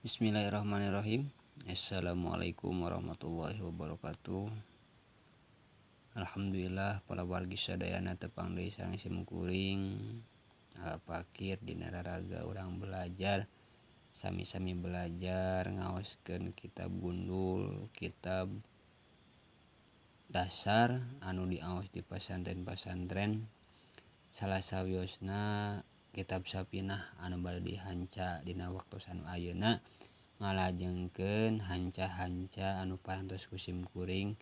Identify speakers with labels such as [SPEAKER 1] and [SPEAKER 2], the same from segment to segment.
[SPEAKER 1] Bismillahirrahmanirrahim. Assalamualaikum warahmatullahi wabarakatuh. Alhamdulillah para wargi sadayana tepang deui sareng sim kuring Al Fakir dina raraga urang belajar, sami-sami belajar ngaoskeun kitab gundul, kitab dasar anu diaos di pasantren-pasantren, salah sawiosna kitab Safinah anu bade dihanca dina waktos anu ayeuna ngalajengkeun hanca-hanca anu parantos ku sim kuring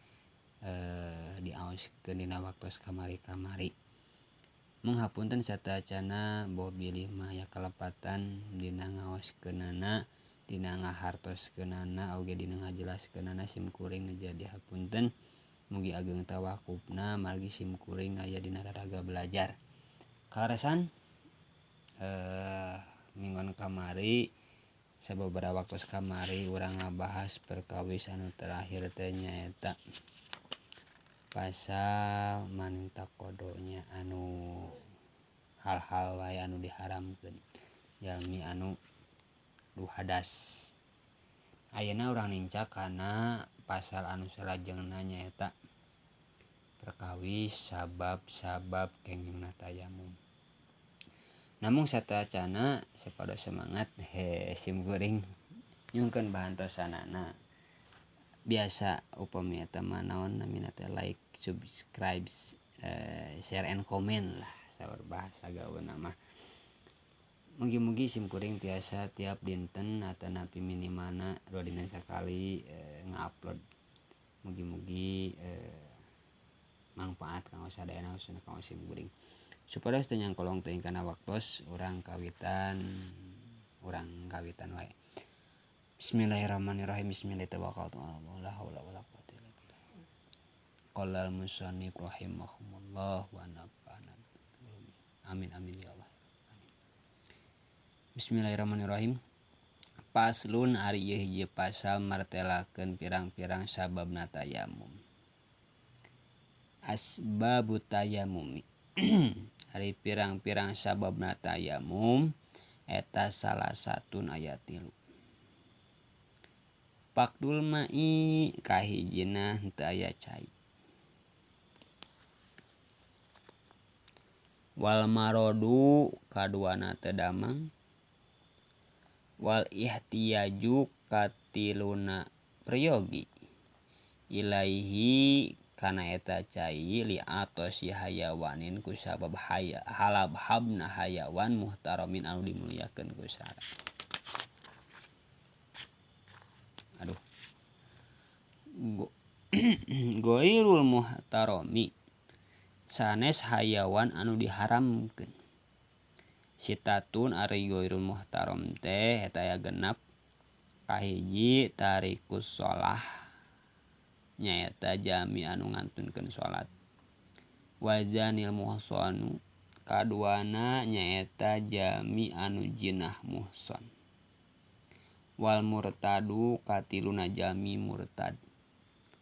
[SPEAKER 1] diaoskeun dina waktos kamari-kamari. Mung hapunten sateuacanna boh bilih mah aya kalepatan dina ngaoskeunana, dina ngahartoskeunana, oge dina ngajelaskeunana sim kuring jadi hapunten. Mugi ageng tawakufna margi sim kuring aya dina raraga belajar. Kaleresan minggon kamari, sababaraha waktos kamari urang ngabahas perkawis anu terakhir teh nyaeta pasal maninta kodonya anu hal-hal wae anu diharamkeun jalmi anu duhadas. Ayeuna urang nincak kana pasal anu salajengna nyaeta perkawis sabab-sabab kengingna tayamum. Namun sateuacanna sapada semangat he sim kuring nyungkeun bahantosanana. Biasa upami eta mah naon namina teh like, subscribe, share and comment lah saur bahasa gaulna mah. Mugi-mugi sim kuring tiasa tiap dinten atanapi minimalna 2 dinten sakali ngupload. Mugi-mugi mangpaat kanggo sadayana khususna kanggo sim kuring. Supados teu nyangkolong teuing kana waktos urang kawitan wae. Bismillahirrahmanirrahim. Bismillahirrahmanirrahim. La haula wala quwata illa billah. Qala al-musannif rahimahumullah wa nafa'ana. Amin amin ya Allah. Amin. Bismillahirrahmanirrahim. Paslun ari ieu hiji pasal martelakeun pirang-pirang sababna tayamum. Asbabut tayamumi. Ari pirang-pirang sababna tayamum eta salah satun aya 3. Pakdul ma'i kahijina henteu aya cai. Wal marodu kaduana teu damang. Wal ihtiyaju katiluna priyogi ilaihi kana eta cai li atosi hayawanin ku sabab haya halabhabna hayawan muhtaramin anu dimuliakeun ku sara. Aduh. Goirul muhtarami sanes hayawan anu diharamkeun. Sitatun ari goirul muhtaram teh eta aya genep. Kahiji tarikus shalah nyaeta jami anu ngantunkeun salat. Wazanil muhsanu kaduana nyaeta jami anu jinah muhsan. Wal murtadu katiluna jami murtad.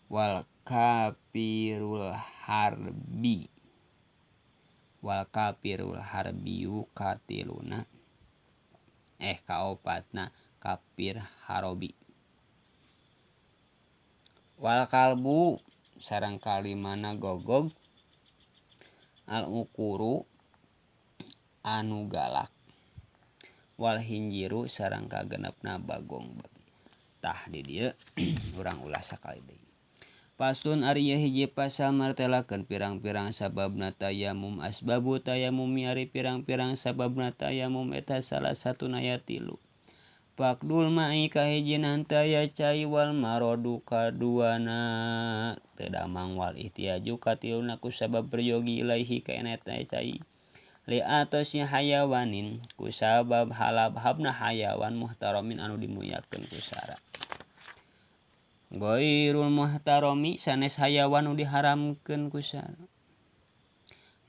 [SPEAKER 1] Wal kafirul harbi. Wal kafirul harbiyu katiluna kaopatna kafir harobi. Wal kalbu sareng kalimana gogog al ukuru anu galak. Wal hinjiru sareng kagenepna bagong babi. Tah di dieu urang ulah sakali deui. Paslon ari ieu hiji pasal martelakeun pirang-pirang sababna tayamum. Asbabu tayamumi ari pirang-pirang sababna tayamum eta salah satuna aya 3. Pakdul ma'i kahijina henteu aya cai wal marodu kaduana teu damang wal ihtiyaju katiluna ku sabab peryogi ilaihi ka eta cai. Li atosi hayawanin ku sabab halabhabna hayawan muhtaramin anu dimuliakeun ku sara. Goirul muhtarami sanes hayawan nu diharamkeun ku sara.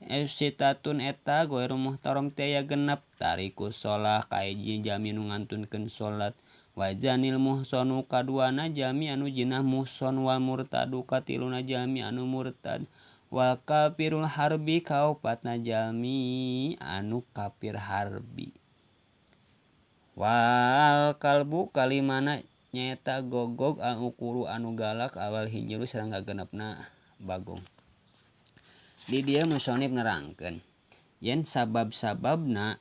[SPEAKER 1] Sitatun eta goirul muhtaram teh aya genep. Tarikus shalah kahiji jami nu ngantunkeun salat. Wazanil muhsanu kaduana jami anu jinah muhsan. Wal murtadu katiluna jami anu murtad. Wal kafirul harbi kaopatna jami anu kafir harbi. Wal kalbu kalimana nyaeta gogog al ukuru anu galak awal hinjiru sareng kagenepna bagong. Di dieu musonif nerangkeun yen sabab-sababna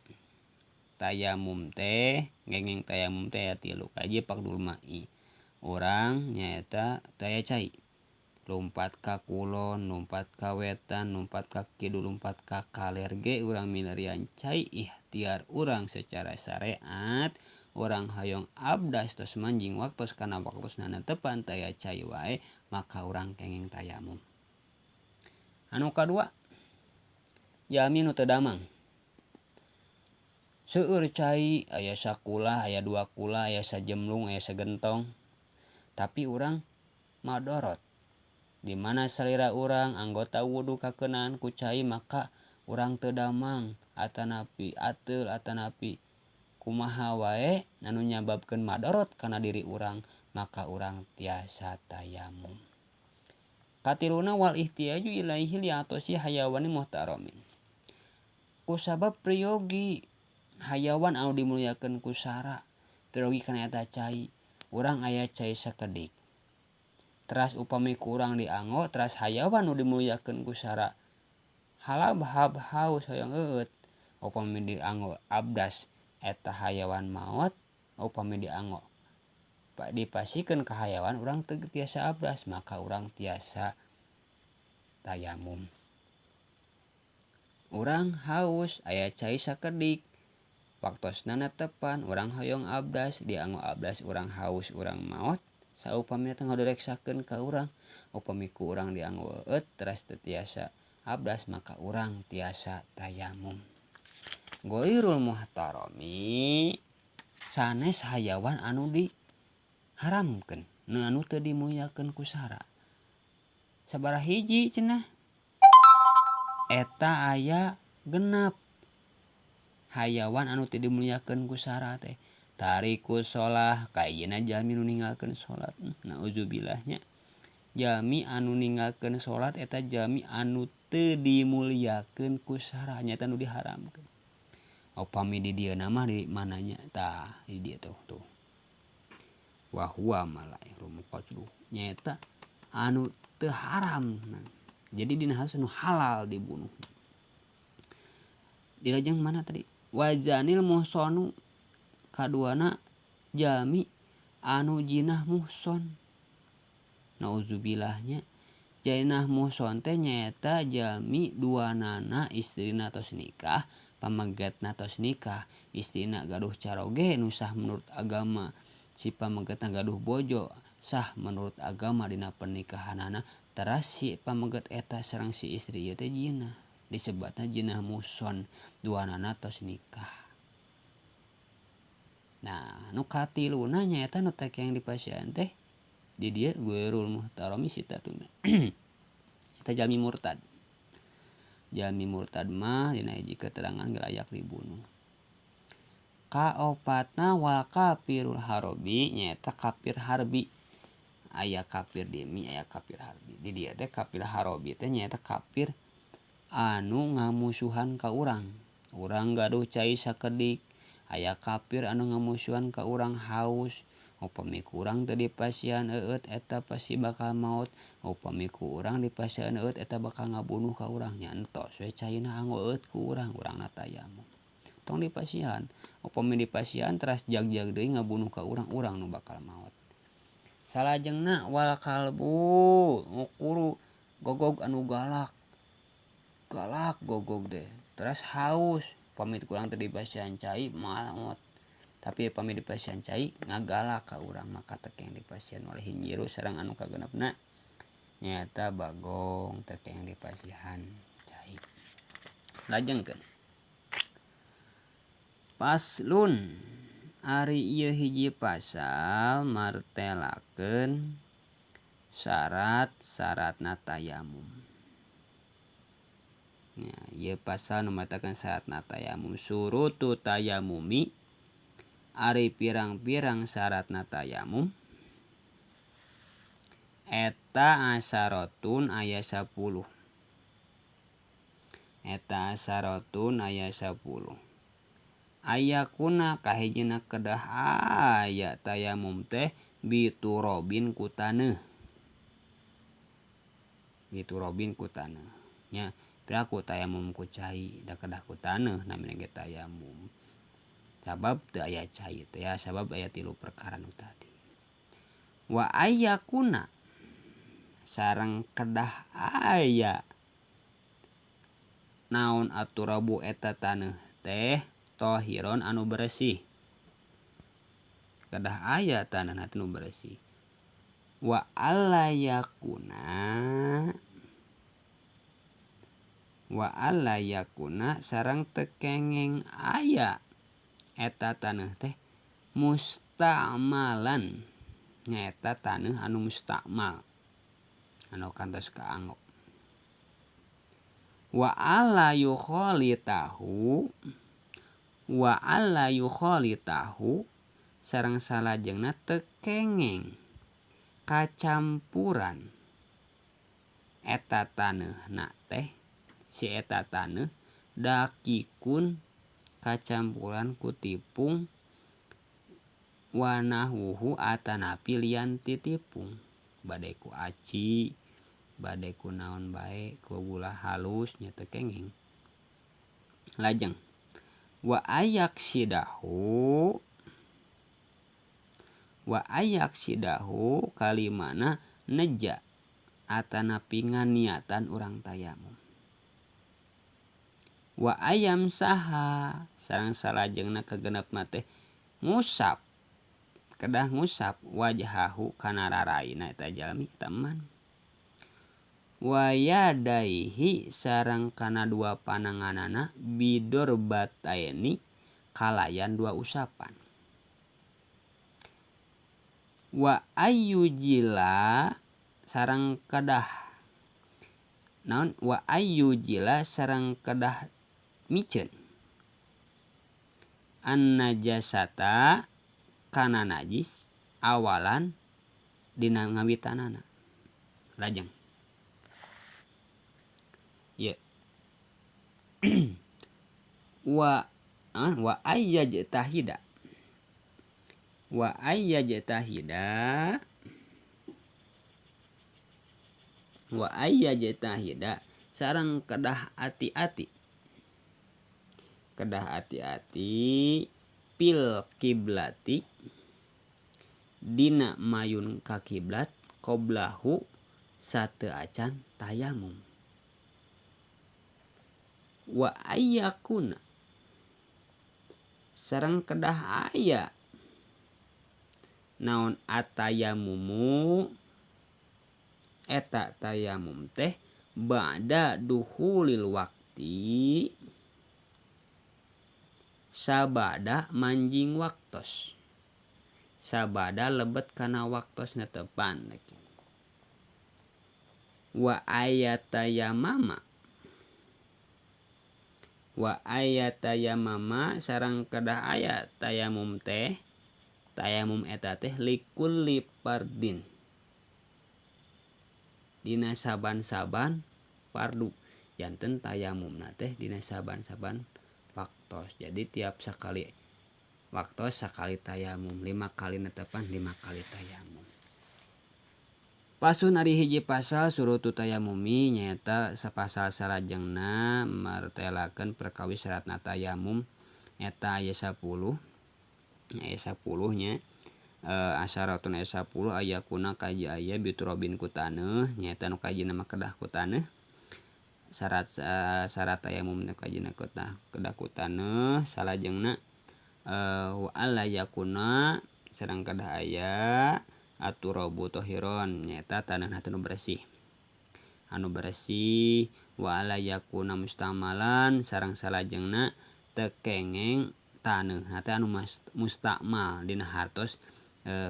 [SPEAKER 1] tayamum teh ngengeng tayamum teh aya tilu. Kahiji faqdul ma'i urang nyaeta teu aya cai lumpat ka kulon lumpat ka wetan lumpat ka kidul lumpat ka kaler ge urang milarian cai ikhtiar urang secara sareat urang hoyong abdas tos manjing waktos kana waktosna netepan teu aya cai wae maka urang kenging tayamum. Anu kadua jalmi nu teu damang seueur cai aya sakulah aya dua kula aya sajemlung aya sagentong tapi urang madorot di mana salira urang anggota wudu kakeunaan ku cai maka urang teu damang atanapi ateul atanapi kumaha wae anu nyababkeun madorot kana diri urang maka urang tiasa tayamum. Katiluna wal ihtiyaju ilaihi li'atosi hayawani muhtaramin. Kusabab priyogi hayawan anu dimuliakeun ku sara priyogi kana eta cai urang aya cai sakedik. Teras upami ku urang dianggo teras hayawan nu dimuliakeun ku sara halabhab haus hoyong eueut upami dianggo abdas eta hayawan maot upami dianggo dipasikeun ka hayawan urang teu tiasa abdas maka urang tiasa tayamum. Urang haus aya cai sakedik waktosna netepan urang hoyong abdas dianggo abdas urang haus urang maot saupamina teh ngadoreksakeun ka urang upami ku urang dianggo eueut teras teu tiasa abdas maka urang tiasa tayamum. Ghairul muhtarami sanes hayawan anu diharamkeun nu anu teu dimuliakeun ku sara. Sabaraha hiji cenah eta aya genep hayawan anu teu dimuliakeun ku sara teh. Tariku sholah kayina jalmi nu ninggalkeun salat naudzubillah nya jalmi anu ninggalkeun salat eta jalmi anu teu dimuliakeun ku sara nyaeta nu diharamkeun. Upami di dieu mah di mananya tah di dieu tuh tuh wa huwa ma la yahrumu qatluhu nyaeta anu teu haram. Jadi dina hadis anu halal dibunuh. Dilajeng mana tadi wazanil muhsanu kaduana jalmi anu jinah muhson. Nauzubillah nya jinah muhson teh nyaeta jalmi duanana istrina tos nikah pamegetna tos nikah istrina gaduh caroge nu sah menurut agama si pamegetna gaduh bojo sah menurut agama dina pernikahanana teras si pameget eta sareng si istri ieu teh jinah disebatna jinah muhson duanana tos nikah. Nah, nu katiluna nyaeta nu teh yang dipasihan teh di dieu ghairul muhtarami sitatuna. Eta jalmi murtad. Jalmi murtad mah dina hiji keterangan ge layak dibunuh. Kaopatna wal kafirul harobi nyaeta kafir harbi. Aya kafir dimi aya kafir harbi. Di dieu teh kafir harobi teh nyaeta kafir anu ngamusuhan ka urang. Urang gaduh cai sakedik aya kafir anu ngamusuhan ka urang haus upami ku urang teu dipasihan eueut eta pasti bakal maot upami ku urang dipasihan eueut eta bakal ngabunuh ka urang nya entos we caina anggo eueut ku urang urangna tayamum. Tong dipasihan upami dipasihan teras jag-jag deui ngabunuh ka urang urang nu bakal maot. Salajengna wal kalbu ngukuru gogog anu galak galak gogog deh teras haus pamit kurang teu dipasihan cai maot tapi pamit dipasihan cai ngagalak ka urang maka teh yang dipasihan oleh hinjiru sareng anu kagenepna nyaeta bagong teh yang dipasihan cai. Lajengkeun paslun ari ieu hiji pasal martelakeun syarat-syaratna tayamum. Ya, ieu pasal nu martelakeun syaratna tayamum surutu tayamumi ari pirang-pirang syaratna tayamum eta asyaratun aya 10. Eta asyaratun aya 10. Ayakuna kahijina kedah aya tayamum teh biturobin ku taneuh. Biturobin ku taneuh nya piraku tayamum ku cai da kedah ku taneuh namina ge tayamum. Sabab teu aya cai teh ya sabab aya tilu perkara nu tadi. Wa ayakuna sareng kedah aya naon aturabu eta taneuh teh tohiron anu beresih. Kedah aya taneuhna teh nu beresih. Wa alla yakuna sareng teu kengeng aya eta taneuh teh mustamalan nyaeta taneuh anu mustakmal anu kantos kaanggo. Wa alla yukhalitahu wa alla yukhalitahu sareng salajengna teu kengeng kacampuran eta taneuhna teh si eta taneuh dakikun kacampuran ku tipung wanahwuhu atanapi lian ti tipung bade ku aci bade ku naon bae ku gula halus nya teu kengeng. Lajeng wa ayaksidahu kalimana neja atanapi nganiatan urang tayamum. Wa ayam saha sareng salajengna kagenepna teh ngusap kedah ngusap wajhahu kana raraina eta jalmi eta eman. Wa yadaihi sareng kana dua pananganana bidorbataini kalayan dua usapan. Wa ayyujila sareng kedah naon wa ayyujila sareng kedah miceun an najasata kana najis awalan dina ngawitanana. Lajeng ye wa ayyajtahida wa ayyajtahida wa ayyajtahida sareng kedah ati-ati fil kiblati dina mayun ka kiblat qoblahu sateu acan tayamum. Wa ayyakuna sareng kedah aya naon atayamumu eta tayamum teh ba'da duhulil waqti sabada manjing waktos sabada lebet kana waktos netepan. Wa ayatayamama wa ayatayamama sareng kedah aya tayamum teh tayamum eta teh likulli fardin dina saban-saban fardu janten tayamumna teh dina saban-saban waktos. Jadi tiap sakali waktos sakali tayamum 5 kali netepan 5 kali tayamum. Pasun ari hiji pasal surutu tayamumi nyaeta sapasal salajengna martelakeun perkawis syaratna tayamum eta aya 10 aya 10 nya asaratun aya 10 aya kuna kaji aya biturobin ku taneuh nyaeta nu kajina mah kedah ku taneuh syarat syarat tayamum nu kajina kedah ku taneuh salajengna wa alla yakuna sareng kedah aya aturabu tohiron nyaeta taneuhna teh nu beresih anu beresih wa alla yakuna mustamalan sareng salajengna teu kengeng taneuhna teh anu mustakmal dina hartos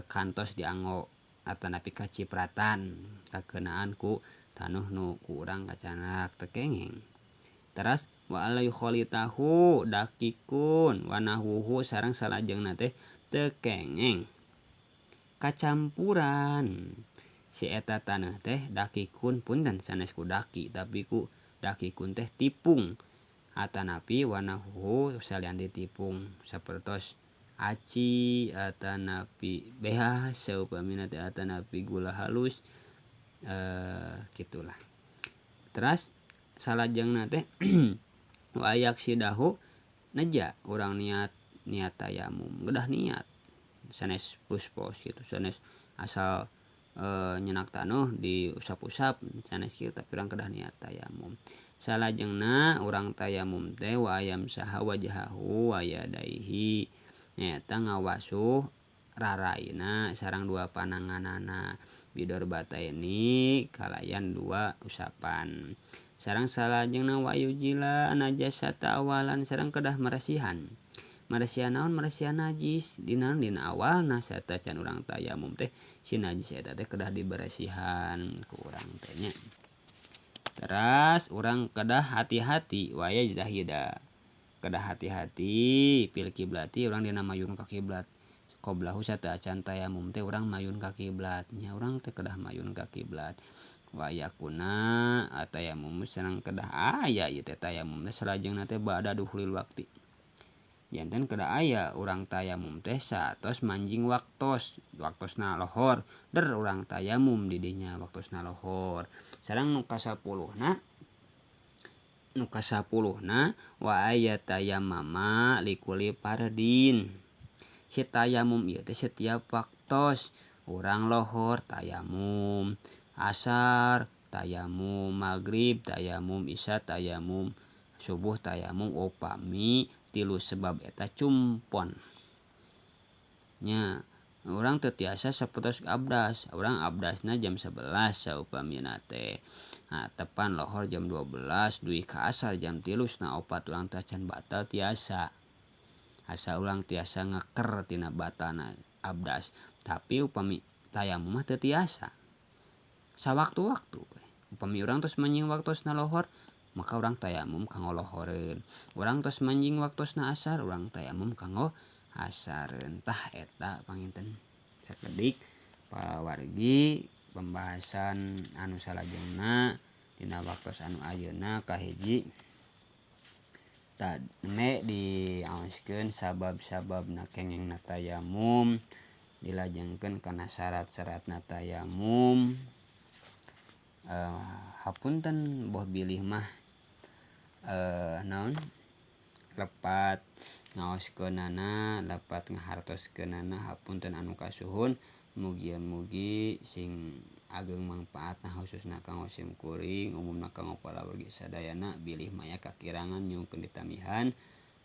[SPEAKER 1] kantos dianggo atanapi kacipratan kakeunaan ku taneuh nu ku urang kacanak teu kengeng. Teras wa alla yukhalitahu dakikun wa nahwuhu sareng salajengna teh teu kengeng kacampuran si eta taneuh teh dakikun punten sanes ku daki tapi ku dakikun teh tipung Atanapi wanahu salian ti tipung sapertos aci atanapi behas saupamina teh atanapi gula halus kitulah. Teras salajengna teh wa yaksidahu neja urang niat niat tayamum gedah niat sanes pus-pos kitu sanes asal nyenak taneuh diusap-usap sanes kitu tapi urang kedah niat tayamum. Salajengna urang tayamum teh wa ayamsaha wajhahu wa yadaihi nyaeta ngawasuh raraina sareng dua pananganana bidor bataini kalayan dua usapan. Sareng salajengna wa yujila najasata awalan sareng kedah maresihan. Maresihan naon maresihan najis dina dina awalna satacan urang tayamum teh si najis eta teh kedah diberesihan ku urang teh nya. Teras urang kedah hati-hati wa yajtahida kedah hati-hati fil kiblati urang dina mayun ka kiblat. Qoblahu sateuacan tayamum teh urang mayun ka kiblat nya urang teh kedah mayun ka kiblat. Wa yakuna atayamum sareng kedah aya ieu teh tayamum teh salajengna teh ba'da duhulil waqti. Janten kedah aya urang tayamum teh saatos manjing waktos, waktosna lohor der urang tayamum di dinya waktosna lohor. Sareng nu kasapuluhna wa ayatayamama likuli fardin. Si tayamum ieu teh setiap waktos urang lohor tayamum, asar tayamum, magrib tayamum, isya tayamum, subuh tayamum upami tilu sebab eta cumpon. Nya urang teu tiasa sapertos abdas, urang abdasna jam 11 saupamina teh. Nah, tepan lohor jam 12 dugi ka asar jam 3 3.30 urang teh acan batal tiasa. Asa urang tiasa ngeker tina batalna abdas. Tapi upami tayamum mah teu tiasa. Sawaktu-waktu upami urang tos manjing waktosna lohor maka urang tayamum kanggo lohoreun. Urang tos manjing waktosna asar urang tayamum kanggo asareun. Tah eta panginten sakedik pawargi pembahasan anu salajengna dina waktos anu ayeuna kahiji tadme diaoskeun sabab-sababna kengengna tayamum dilajengkeun kana syarat-syaratna tayamum. Hapunten boh bilih mah naon lepat ngaoskeunana lepat ngahartoskeunana hapunten anu kasuhun mugi-mugi sing ageng mangpaatna khususna kanggo sim kuring umumna kanggo palawargi sadayana bilih maya kakirangan nyungkeun ditamihan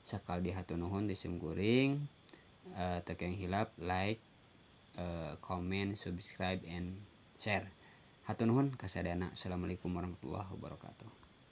[SPEAKER 1] sakali hatur nuhun di sim kuring. Teu keng hilap like, comment, subscribe and share. Hatur nuhun kasadayana. Assalamualaikum warahmatullahi wabarakatuh.